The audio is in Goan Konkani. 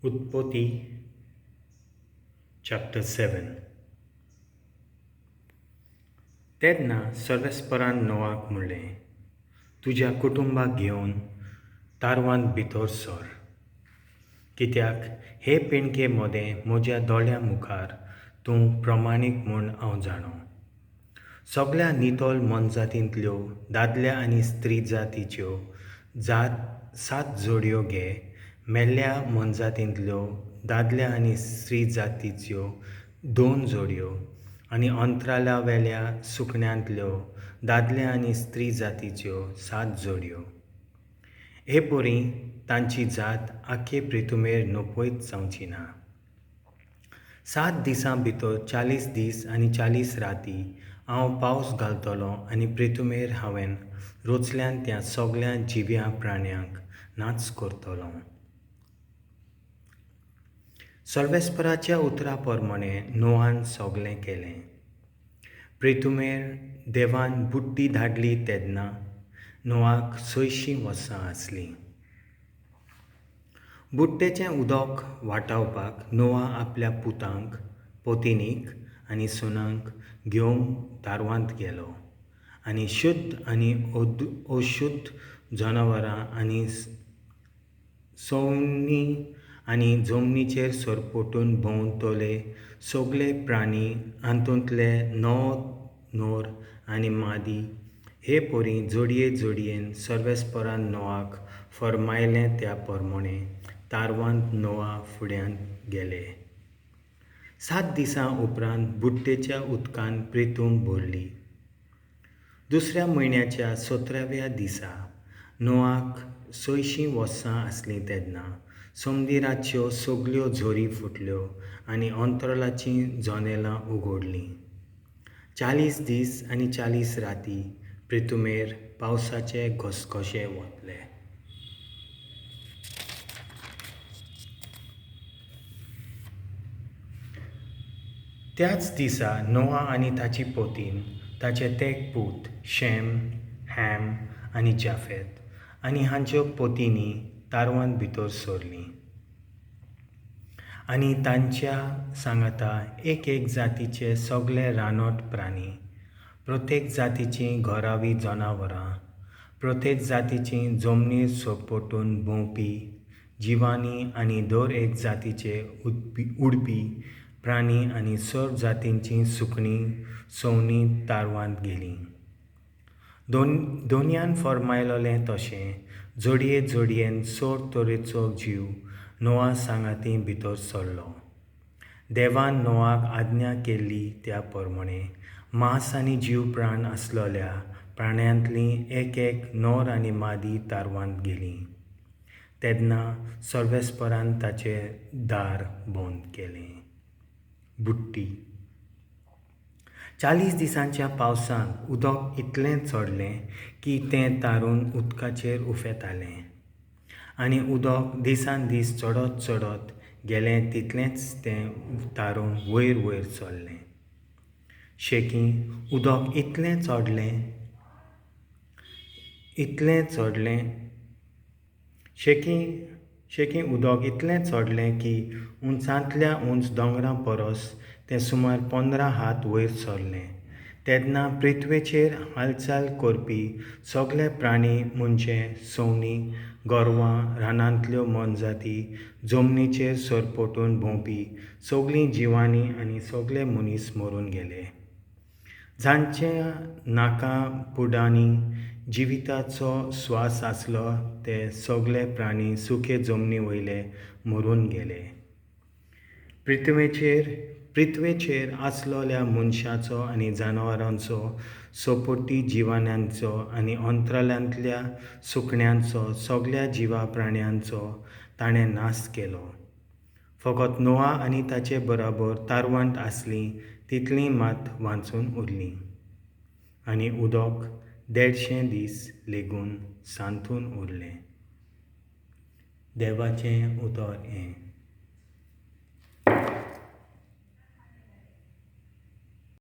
उत्पत्ती चॅप्टर 7. तेन्ना सर्वेस्परान नोआक म्हणलें, तुज्या कुटुंबाक घेवन तारवांत भितर सर, कित्याक हे पिणके मदें म्हज्या दोळ्यां मुखार तूं प्रमाणीक म्हूण हांव जाणो. सगळ्या नितळ मोनजातींतल्यो दादल्या आनी स्त्री जातीच्यो जात 7 जोडयो घे, मेल्ल्या मोनजातींतल्यो दादल्या आनी स्त्री जातीच्यो 2 जोडयो आनी अंतराळावेल्या सुकण्यांतल्यो दादल्या आनी स्त्री जातीच्यो 7 जोडयो. हे परी तांची जात आख्खे प्रितुमेर नपयत जावची ना. 7 दिसां भितर 40 दीस आनी 40 राती हांव पावस घालतलो आनी प्रितुमेर हांवें रचल्यान त्या सगळ्या जिव्या प्राण्यांक नाच करतलो. सर्वेस्पराच्या उतरा प्रमाणे नोआन सगळें केलें. प्रितुमेर देवान बुट्टी धाडली तेन्ना नोआक 600 वर्सां आसलीं. बुट्टेचें उदक वाटावपाक नोआ आपल्या पुतांक, पोतिनीक आनी सुनांक घेवन तारवांत गेलो आनी शुद्ध आनी अशुद्ध जनावरां आनी सवणी आनी जमनीचेर सरपटून भोंवतले सगळे प्राणी हातूंतले 9 नर आनी मादी हे परी जोडये जोडयेन सर्वेस्परान नोआक फर्मायलें त्या प्रमाणे तारवांत नोआ फुड्यान गेले. 7 दिसां उपरांत बुट्टेच्या उदकान प्रितूम भरली. दुसऱ्या म्हयन्याच्या 17व्या दिसा नोआक 600 वर्सां आसलीं तेन्ना समुद्राच्यो सगळ्यो झरी फुटल्यो आनी अंतराळाचीं जनेलां उगडलीं. 40 दीस आनी 40 राती प्रितुमेर पावसाचे घसघशे वतले. त्याच दिसा नोआ आनी ताची पोतीन, ताचे 3 पूत शेम, हॅम आनी जाफेत आनी हांच्यो पोतिनी तारवांत भितर सरलीं आनी तांच्या सांगाता एक एक जातीचे सगळे रानट प्राणी, प्रत्येक जातीचीं घरावी जनावरां, प्रत्येक जातीचीं जमनीर सोपटून भोंवपी जिवानी आनी दर एक जातीचे उडपी प्राणी आनी सर्व जातींचीं सुकणीं सवणीं तारवांत गेलीं. दोनयान फर्मायलें तशें जोडये जोडयेन 100 तरेचो जीव नोआ सांगाती भितर सरलो. देवान नोआक आज्ञा केल्ली त्या प्रमाणे मांस आनी जीव प्राण आसलेल्या प्राण्यांतलीं एक एक नर आनी मादी तारवांत गेलीं. तेन्ना सर्वेस्परान ताचें दार बंद केलें. बुट्टी. 40 दिसांच्या पावसांत उदक इतलें चडलें की तें तारून उदकाचेर उफेतालें आनी उदक दिसान दीस चडत चडत गेलें तितलेंच तें तारून वयर वयर चल्लें. शेकी उदक इतलें चडलें इतलें चडलें शेकी शेकी उदक इतलें चडलें की उंचांतल्या उंच दोंगरा परस तें सुमार 15 हात वयर सरलें. तेन्ना पृथ्वेचेर हालचाल करपी सगळे प्राणी म्हणजे सवणीं, गोरवां, रानांतल्यो मोनजाती, जमनीचेर सरपटून भोंवपी सगळीं जिवानी आनी सगळे मनीस मरून गेले. जांच्या नाका पुडांनी जिविताचो स्वास आसलो ते सगळे प्राणी सुके जमनी वयले मरून गेले. पृथ्वेचेर आसलेल्या मनशाचो आनी जनावरांचो, सोपोटी जिवाण्यांचो आनी अंतराळांतल्या सुकण्यांचो सगळ्या जिवा प्राण्यांचो ताणें नाश केलो. फकत नोआ आनी ताचे बराबर तारवांत आसलीं तितलीं मात वांचून उरलीं आनी उदक 150 दीस लेगून सांतून उरलें. देवाचें उतर हें.